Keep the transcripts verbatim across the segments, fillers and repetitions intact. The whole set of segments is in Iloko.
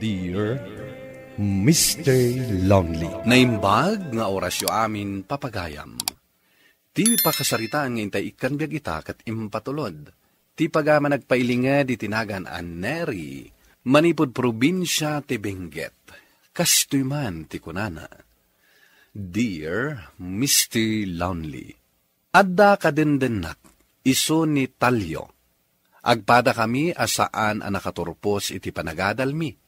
Dear Mister Lonely. Naimbag nga orasyo amin, papagayam. Ti pakasaritaan nga intay ikkan biag ita ket impatulod. Ti pagayam a nagpailinged iti nagan a Neri, manipud probinsia ti Benguet. Kastoy man ti kunana, Dear Mister Lonely, adda kadendennak, isu ni Talio. Agpadakami a saan a nakaturpos iti panagadalmi.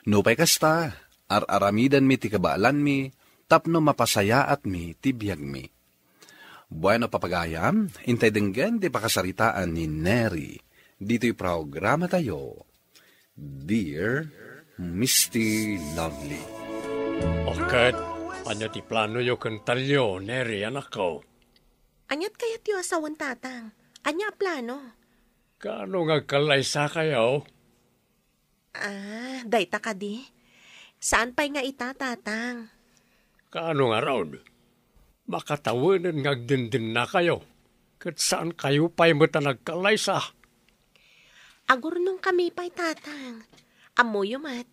Nupay kasta, ar-aramidanmi ti kabaelanmi tapno mapasayaatmi ti biagmi. Bueno, papagayam, intay denggen ti pakasaritaan ni Neri ditoy programatayo, Dear Mister Lovely. O ket, ania ti planoyo ken Talio, Neri, anakko? Aniat kayatyo a sawen, Tatang? Ania a plano? Kaano nga agkallaysakayo? Ah, dayta kadi? Saan pay nga ita, Tatang? Kaano ngarud? Makatawenen nga agdendennakayo, ket saankayo pay met a nagkallaysa. Agurnongkami pay, Tatang. Ammoyo met,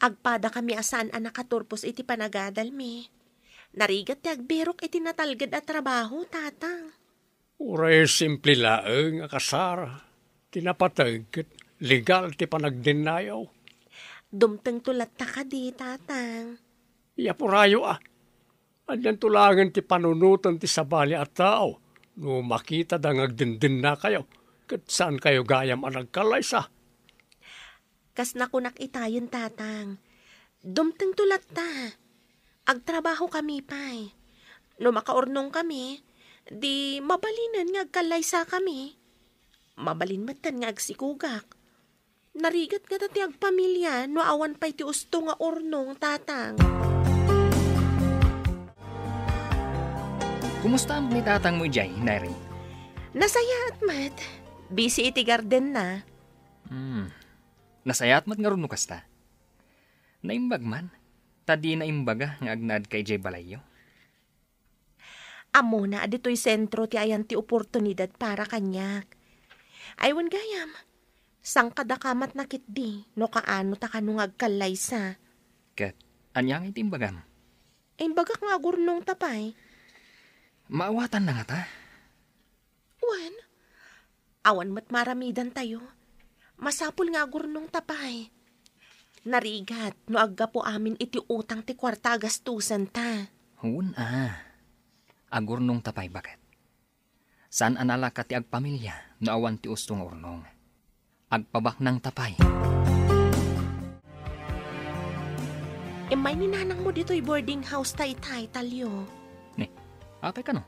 agpadakami a saan a nakaturpos iti panagadalmi. Narigat ti agbirok iti natalged a trabaho, Tatang. Uray simple laeng a kasar ti napateg ket legal ti panagdennayo. Dumtengto latta kadi, Tatang? Yapurayo a. Adianto laengen ti panunoten ti sabali a tao no makitada nga agdendennakayo ket saankayo gayam a nagkallaysa. Kas nakunak itayen, Tatang. Dumtengto latta. Agtrabahokami pay. No makaurnongkami, di mabalinen nga agkallaysakami. Mabalin metten nga agsikogak. Narigat ngata ti agpamilia no awan pay ti usto nga urnong, Tatang. Kumustaam ni tatangmo idiay, Neri? Nasayaat met. Busy iti gardenna. Hmm. Nasayaat met ngarud no kasta. Naimbag man, ta di naimbaga nga agnaedka idiay balayyo. Ammona a ditoy sentro ti ayan ti oportunidad para kaniak. Ay, wen gayam, sangkadaka met na ketdi no kaano ta kano nga agkallaysa. Ket ania ngay ti imbagam? Imbagak nga agurnongta pay. Maawatanna ngata? Wen, awan met maaramidantayo. Masapul nga agurnongta pay. Narigat no aggapu amin iti utang ti kuarta a gastosenta. Wen a. Agurnongta pay, baket. Saan a nalaka ti agpamilia no awan ti usto nga urnong. Agpabaknangta pay. Immay ni nanangmo ditoy boarding house ta itay, Talio. Ni, apay kano?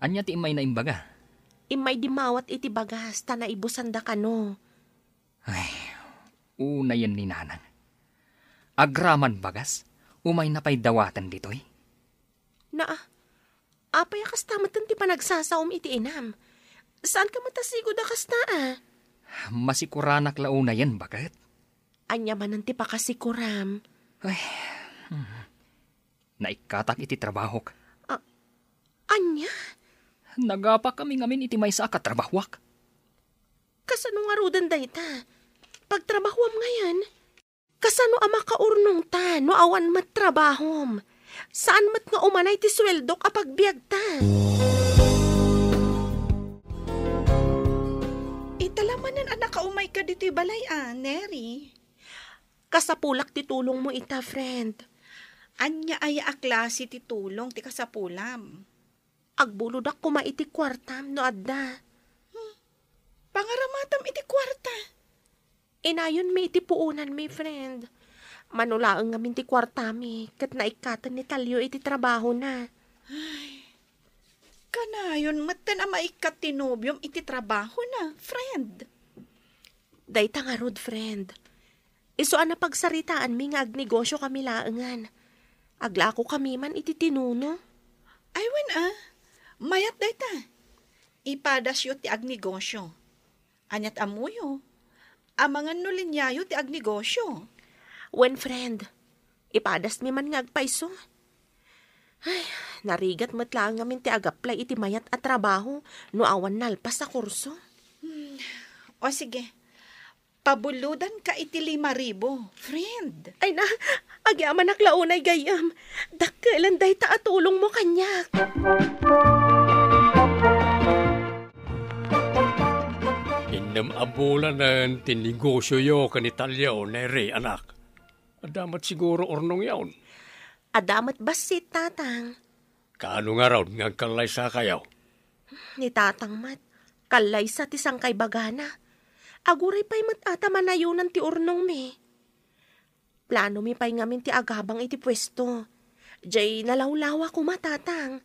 Ania ti immay na imbaga? Immay dimmawat iti bagas ta naibusanda kano. Ay, unayen ni nanang. Agraman bagas, umayna pay dawaten ditoy? Naa, apay a kasta metten ti panagsasaom iti inam? Saanka met a sigud a kasta a? Masikuranak la unayen, baket. Ania manen ti pakasikuram? Ay, hmm. Naikkatak iti trabahok. A-, ania? Nagapakami ngamin iti maysa a katrabahoak. Kasano ngaruden dayta? Pagtrabahoam ngayen? Kasano a makaurnongta no awan met trabahom? Saan met nga umanay ti sueldok a pagbiagta? Ita la manen a nakaumayka ditoy balay a, Neri? Kasapulak ti tulongmo ita, friend. Ania aya a klase ti tulong ti kasapulam? Agbulodak koma iti kuartam no adda. Hmm. Pangaramatam iti kuarta? Inayonmi iti puonanmi, friend. Mano laeng ngamin ti kuartami ket naikkaten ni Talio iti trabahona. Ay, kanayon metten a maikkat ti nobiom iti trabahona, friend. Dayta ngarud, friend. Isu a napagsaritaanmi nga agnegosyokami laengen. Aglakokami man iti tinuno. Ay, wen a, mayat dayta. Ipadasyo ti agnegosyo. Aniat ammoyo? Amangan no liniayo ti agnegosyo. Wen, friend, ipadasmi man nga agpayso. Ay, narigat met laeng ngamin ti agaplay iti mayat a trabaho no awan nalpas a kurso. Hmm. O sige, Abuludanka iti lima ribu, friend. Ay na, agyamanak la unay gayyem. Dakkelan dayta a tulongmo kaniak. Innem a bulanen ti negosioyo ken ni Talio, Neri, anak. Adda met siguro urnongyon. Adda met bassit, Tatang. Kaano ngarud nga agkallaysakayo? Ni Tatang met, kallaysa ti sangkaibagana. Aguray pay met ata manayonan ti urnongmi. Planomi pay ngamin ti agabang iti puesto. Jay nalawlawa koma, Tatang.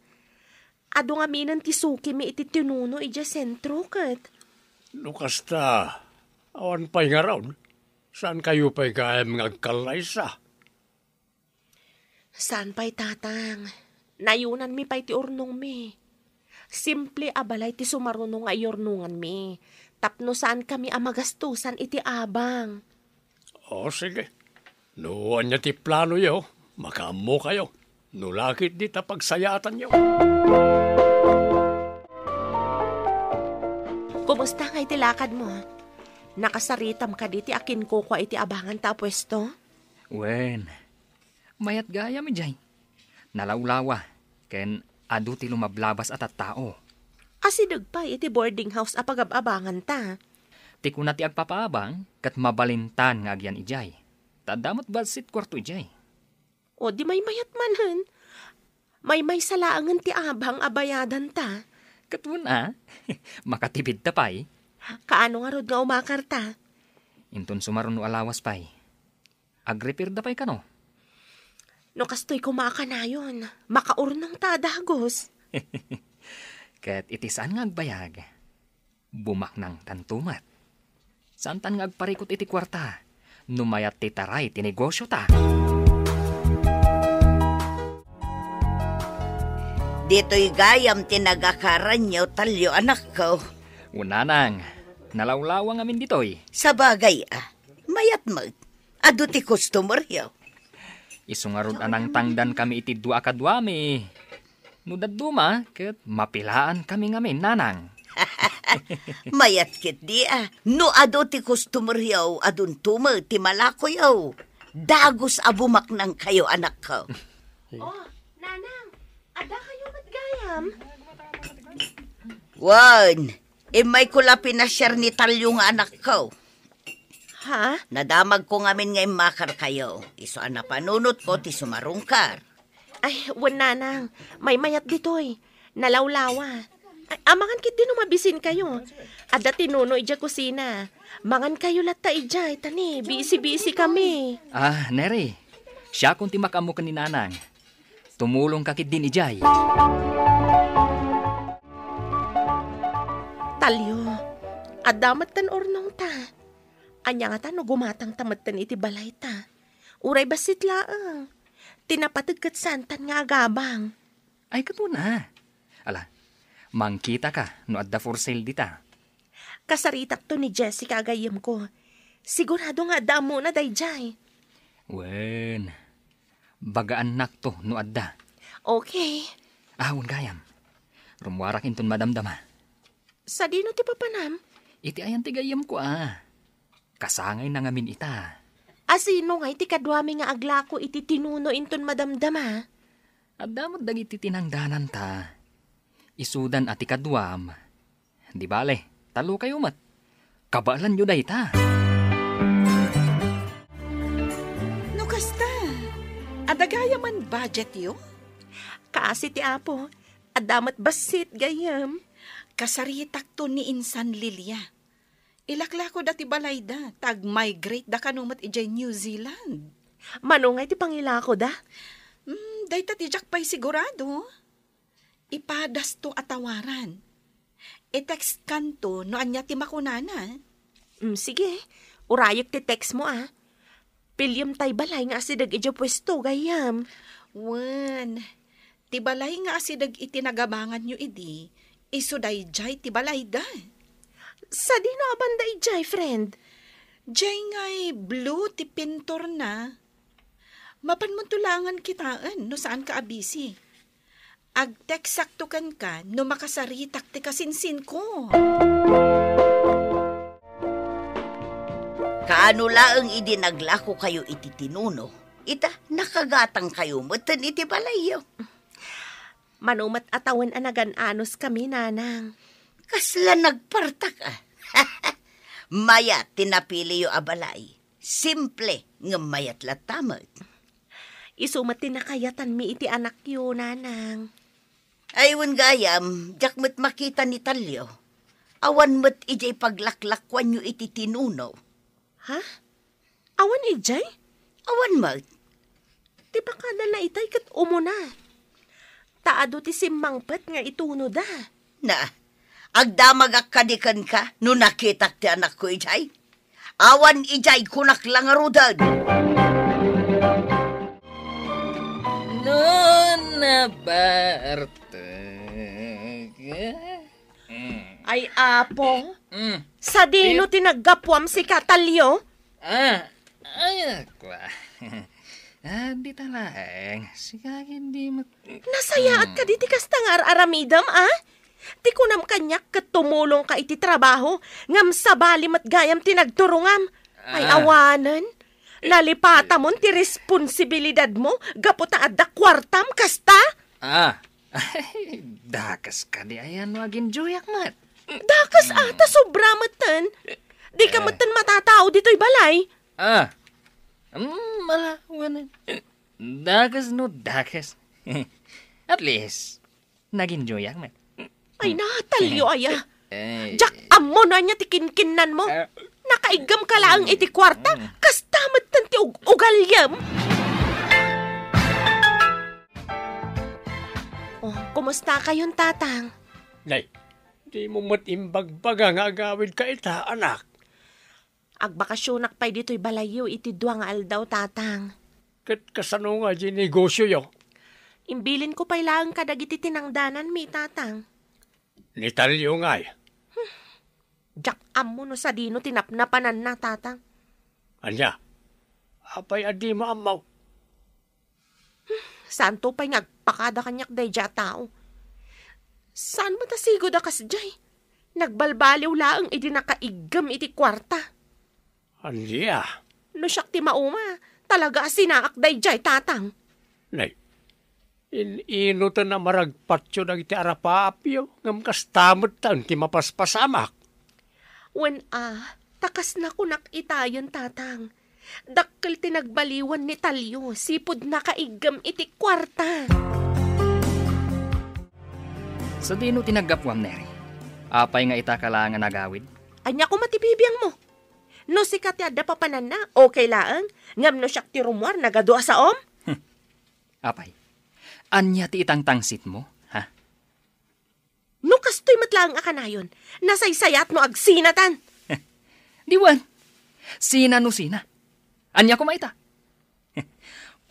Adu ngaminen ti sukimi iti tinuno idiay sentro ket. No kasta, awan pay ngarud. Saankayo pay gayam nga agkallaysa? Saan pay, Tatang. Nayonanmi pay ti urnongmi. Simple a balay ti sumaruno nga iyurnonganmi, tapno saankami a magastosan iti abang. O, sige. No ania ti planoyo, makaammokayo. No lakit dita pagsayaatanyo. Kumusta nga iti lakadmo? Nakasaritam kadi ti akinkukua iti abanganta a puesto? Wen, mayat gayam idiay. Nalawlawa, ken adu ti lumablabas a tattao. Asideg pay iti boarding house a pagab-abanganta. Ti kuna ti agpapaabang, ket mabalintan nga agyan idiay. Ta adda met bassit kuarto idiay. O, di maymayat manen. Maymaysa laengen ti abang a bayadanta. Ket wen a, makatipidta pay. Kaano ngarud nga umakarta? Inton sumaruno a lawas pay. Agrepairda pay kano? No kastoy koma a kanayon, makaurnongta a dagus. Ket iti saan nga agbayag, bumaknangtanto met. Saantan nga agparikut iti kuarta no mayat ti taray ti negosiota. Ditoy gayam ti nagakaranyo, Talio, anakko. Wen, nanang, nalawlawa ngamin ditoy. Sabagay a, mayat met. Adu ti customeryo. Isu ngarud a nangtangdankami iti dua a kaduami. No dadduma, ket mapilaankami ngamin, nanang. Mayat ketdi a, no adu ti customeryo, adunto met ti malakoyo. Dagus a bumaknangkayo, anakko. O, nanang, adda kayo met gayam? Wen, immayko la pinasiar ni Talio nga anakko. Ha? Nadamagko ngamin nga immakarkayo. Isu a napanunotko ti sumarungkar. Ay, wen, nanang. Maymayat ditoy. Nalawlawa. Ay, amangan ketdi no mabisinkayo. Adda ti nuno idiay kusina. Mangankayo latta idiay, ta ni, bisi-bisi kami. Ah, Neri, siakon ti makaammo ken ni nanang. Tumulongka ketdin idiay. Talio, adda metten urnongta. Ania ngata no gumatangta metten iti balayta? Uray bassit laeng. Ti napateg ket saantan nga agabang. Ay, ket wen a. Ala, mangkitaka no adda for sale dita. Kasaritakto ni Jessica a gayyemko. Sigurado nga adda ammona daydiay. Wen, bagaannakto no adda. Okay. Ah, wen gayam. Rummuarak inton madamdama. Sadino ti papanam? Iti ayan ti gayyemko a. Kasangayna ngamin ita. Asino ngay ti kaduami nga aglako iti tinuno inton madamdama? Adda met dagiti tinangdananta. Isudan a ti kaduam. Di bale, tallokayo met. Kabaelanyo dayta. No kasta, adda gayam man budgetyo? Kaasi ti Apo, adda met bassit gayam. Kasaritakto ni insan Lilia. Ilaklako da ti balayda, ta ag-migrate da kano met idiay New Zealand. Mano ngay ti pangilakoda? Hmm, dayta ti diak pay sigurado. Ipadasto a tawaran. I-text kanto no ania ti makunana. Hmm, sige, urayek ti text mo a. Piliem tay balay nga asideg idiay puesto, gayyem. Wen, ti balay nga asideg iti nagabanganyo idi, isu daydiay ti balayda. Sadino a banda idiay, friend? Diay ngay blue ti pinturna. Mapanmonto laengen kitaen no saanka a busy. Agteksakto kenka no makasaritak ti kasinsinko. Ania laeng idi naglakokayo iti tinuno, ita, nakagatangkayo metten iti balayyo. Mano met a tawen a nagan-anos kami, Nanang. Kasla nagpartak, a? Mayat ti napiliyo a balay. Simple, ngem mayat latta met. Isu met ti nakayatanmi iti anakyo, Nanang. Ay, wen gayam, diak met makita ni Talio. Awan met idiay paglaklakuanyo iti tinuno. Ha? Awan idiay? Awan met. Ti pakadanna itay ket umuna. Ta adu ti simmangpet nga itunoda. Na, agdamagak kadi kenka no nakitak ti anakko idiay? Awan idiay, kunak la ngaruden. No nabartek. Mm. Ay, Apo. Mm. Sadino ti naggapuam sika, Talio? Ah, ay, akwa. Ah, dita laeng. Sika, hindi mat- Nasayaat kadi ti kasta nga ar-aramidem, a? Ti kunam kaniak ket tumulongka iti trabaho, ngem sabali met gayam ti nagturongam. Ay, ah, awanen. Nalipatamon ti responsibilidadmo gapu ta adda kuartam, kasta? Ah, dakes kadi aya no aginjoyak met. Dakes a, ta sobra metten. Dika metten matatao ditoy balay. Ah, mm, mala, wen. Dakes no dakes. At least, naginjoyak met. Ay, Natalio aya. Ay. Diak ammo no ania ti kinkinnanmo. Ah. Nakaiggemka laeng iti kuarta, kasta metten ti ug-, ugaliam. Oh, kumusta kayon, Tatang? Nay, dimo met imbagbaga nga agawidka ita, anak. Agbakasionak pay ditoy balayyo iti dua nga aldaw, Tatang. Ket kasano nga di negosioyo? Imbilinko pay laeng kadagiti tinangdananmi, Tatang. Ni Talio ngay? Diak ammo no sadino ti napnapananna, Tatang. Ania? Apay a dimo ammo? Saanto pay nga agpakada kaniak daydiay a tao. Saan met a sigud a kasdiay? Nagbalbaliw laeng idi nakaiggem iti kuarta. Ania? No siak ti mauma, talaga a sinaak daydiay, Tatang. Nay, in-inoten a maragpatyo dagiti arapaapyo, ngem kasta metten ti mapaspasamak. Wen a, ta kasna kunak itayen, Tatang. Dakkel ti nagbaliwan ni Talio, sipud nakaiggem iti kuarta. Sadino ti naggapuam, Neri? Apay nga ita ka laeng a nagawid? Ania koma ti bibiangmo? No sika ti adda papananna, okay laeng. Ngem no siak ti rummuar, nagadu a saom? Apay, ania ti itangtangsitmo, ha? No kastoy met laeng a kanayon, nasaysayat no agsinatan. Diwan, sina no sina. Ania koma ita?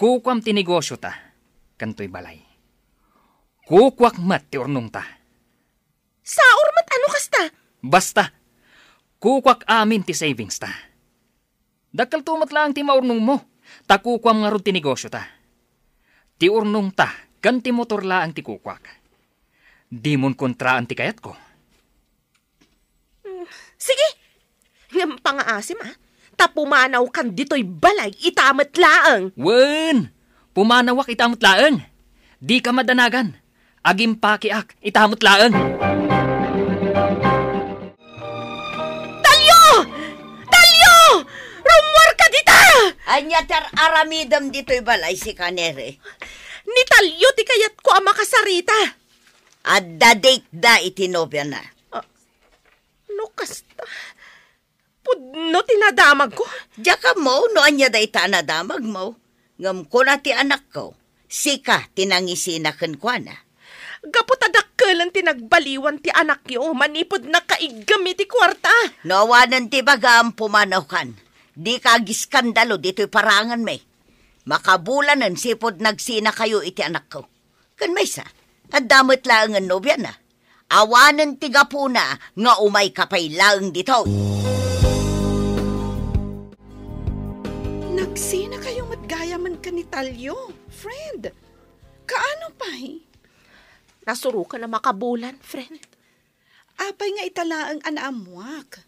Kukuam ti negosiota, ken toy balay. Kukuak met ti urnongta. Saor met a no kasta. Basta, kukuak amin ti savings ta. Dakkelto met laeng ti maurnongmo, ta kukuam ngarud ti negosiota. Ti urnongta ken ti motor laeng ti kukuak. Dimon kontraan ti kayatko. Mm, sige. Ngem pangaasim, a, ta pumanawkan ditoy balay ita met laeng. Wen, pumanawak ita met laeng. Dika madanagan. Agimpakiak ita met laeng. Talio! Talio! Rummuarka dita! Ania ti ar-aramidem ditoy balay, sika, Neri? Ni Talio ti kayatko a makasarita. Adda date da iti nobiana. Ah, no kasta, pudno ti nadamagko. Diak ammo no ania dayta a nadamagmo. Ngem kuna ti anakko, sika ti nangisina kenkuana. Gapu ta dakkelen ti nagbaliwan ti anakyo manipud nakaiggem iti kuarta. No awanen ti ibagam, pumanawkan. Dika agiskandalo ditoy paranganmi. Makabulanen sipud nagsinakayo iti anakko. Ken maysa, adda met laengen nobiana. Awanen ti gapuna nga umayka pay laeng ditoy. Nagsinakayo met gayamen ken ni Talio, friend. Kaano pay? Nasurokan a makabulan, friend. Apay nga ita laeng a naammoak?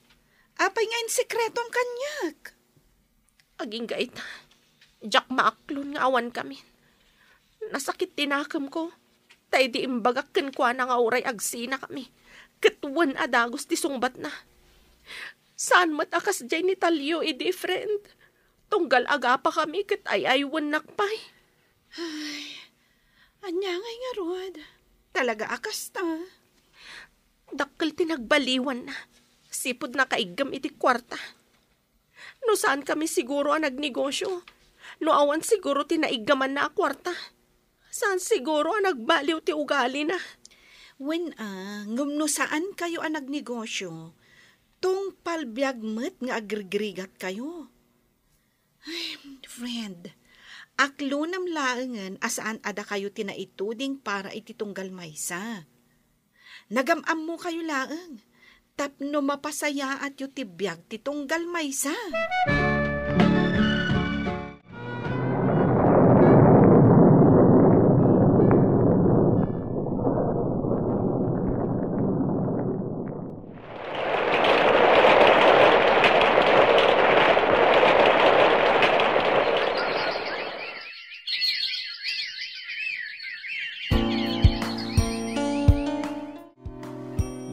Apay nga insekretom kaniak? Agingga ita, diak maaklon nga awankami. Nasakit ti nakemko, ta idi imbagak kenkuana nga uray agsinakami, ket wen a dagus ti sungbatna. Saan met a kasdiay ni Talio idi, friend. Tunggal agapakami ket ay-aywennak pay. Ay, ania ngay ngarud? Talaga a kasta? Dakkel ti nagbaliwanna. Sipud nakaiggem iti kuarta. No saankami siguro a nagnegosio, no awan siguro ti naiggamanna a kuarta, saan siguro a nagbaliw ti ugalina. Wen a, ngem no saankayo a nagnegosio, tungpal biag met nga agrigrigatkayo. Ay, friend, aklonem laengen a saan a dakayo ti naituding para iti tunggal maysa. Nagam-ammokayo laeng tapno mapasayaatyo ti biag ti tunggal maysa.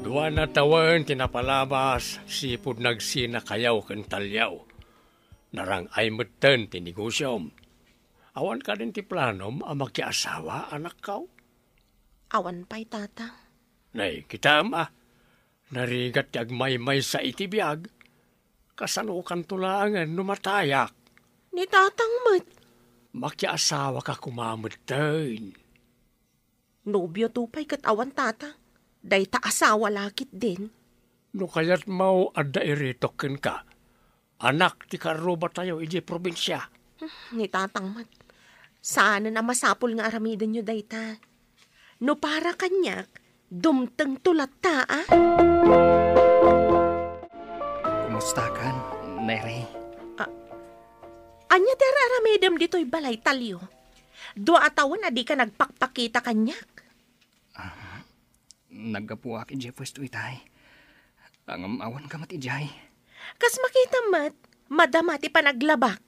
Duana tawen ti napalabas sipud nagsinakayaw ken Talio. Narang-ay metten ti negosiom. Awan kadin ti planom a makiasawa, anakko? Awan pay, Tata. Nay, kitam a, narigat ti agmaymaysa iti biag. Kasanokanto laengen no matayak? Ni Tatang met. Makiasawaka koma metten. Nobio to pay ket awan, Tata. Dayta asawa la ketdin. No kayatmo, adda iritok kenka. Anak ti karrubatayo idiay probinsia. Hmm, ni Tatang met. Saanen a masapul nga aramidenyo dayta. No para kaniak, dumtengto latta, a? Kumustakan, Neri? A-, ania ti ar-aramidem ditoy balay, Talio? Dua a tawen a dika nagpakpakita kaniak. Ah, naggapuak idiay puesto itay. Ngem awanka met idiay. Kas makita met, madama ti panaglabak.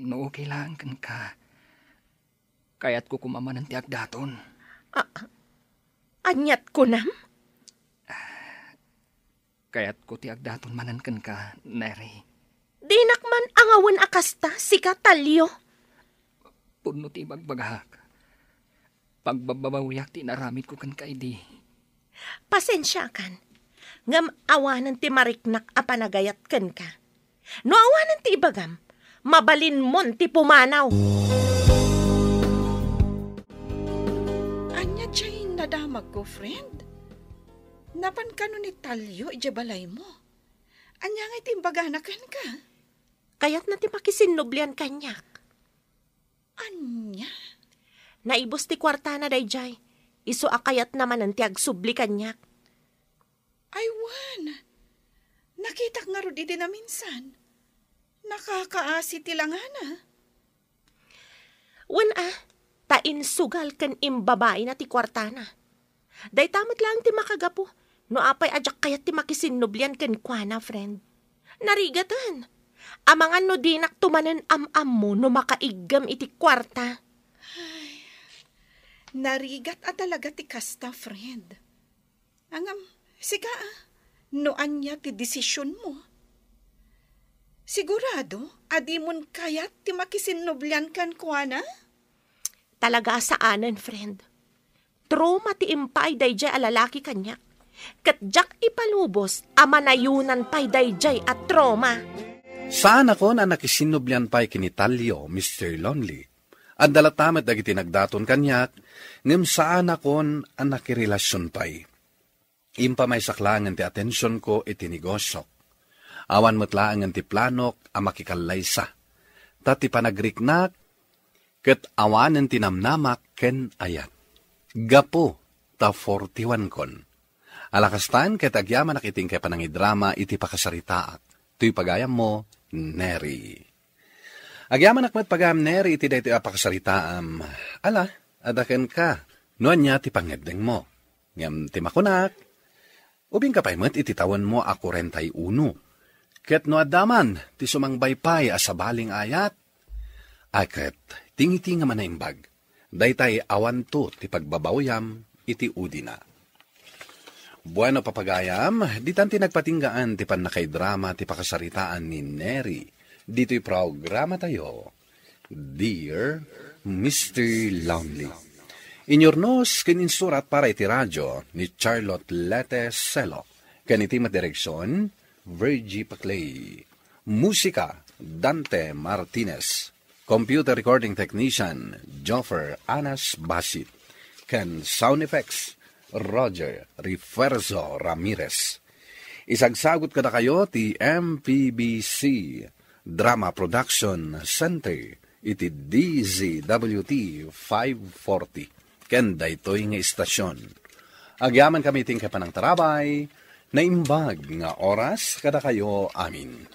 No okay laeng kenka, kayatko koma manen ti agdaton. A-, aniat kunam? Kayatko ti agdaton manen kenka, Neri. Dinak man angawen a kasta, sika, Talio. Pudno ti ibagbagak. Pagbabbabawiak ti inaramidko kenka idi. Pasensiakan, ngem awanen ti mariknak a panagayat kenka. No awanen ti ibagam, mabalinmon ti pumanaw. Ania diay nadamagko, friend? Napan kano ni Talio idiay balaymo? Ania ngay ti imbagana kenka? Kayatna ti makisinnublian kaniak. Ania? Naibus ti kuartana daydiay. Isu a kayatna manen ti agsubli kaniak. Ay, wen. Nakitak ngarud idi naminsan. Nakakaasi ti langana. Wen a, ta insugal ken imbabaina ti kuartana. Dayta met laeng ti makagapu no apay a diak kayat ti makisinnublian kenkuana, friend. Narigaten. Amangan no dinak to manen am-ammo no makaiggem iti kuarta. Ay, narigat a talaga ti kasta, friend. Ngem, sika, a, no ania ti desisionmo? Sigurado a dimon kayat ti makisinnublian kenkuana? Talaga a saanen, friend. Trauma ti impaay daydiay a lalaki kaniak. Ket diak ipalubos a manayonan pay daydiay a trauma. Saanakon a nakisinnublian pay ken ni Talio, Mister Lonely. Adda latta met dagiti nagdaton kaniak, ngem saanakon a nakirelasion pay. Impamaysak laengen ti atensionko iti negosiok. Awan met laengen ti planok a makikallaysa. Ta ti panagriknak ket awanen ti namnamak ken ayat. Gapu ta forty-one kon. Ala kastan ket agyamanak iti inkay panangidrama iti pakasaritaak. Toy pagayammo, Neri. Agyamanak met pagayam, Neri, iti daytoy a pakasaritaam. Ala, adda kenka no ania ti pangngeddengmo. Ngem ti makunak, ubingka pay met iti tawenmo a kuarenta y uno. Ket no adda man ti sumangbaypay a sabali nga ayat, ay ket tingiti nga manaimbag, daytay awanto ti pagbabawyam iti udina. Bueno, papagayam, ditan ti nagpatinggaan ti pannakaidrama ti pakasaritaan ni Neri ditoy programatayo, Dear Mister Lonely. Inyurnos ken insurat para iti radyo ni Charlotte Lete Selo, ken iti met direksion, Virgie Paclay. Musika, Dante Martinez. Computer recording technician, Joffer Anas Basit. Ken sound effects, Roger Refuerzo Ramirez. Isagsagut kadakayo ti M P B C Drama Production Center iti D Z W T five forty. Ken daytoy nga istasyon. Agyaman kami ti panangtarabay, naimbag nga oras kadakayo amin.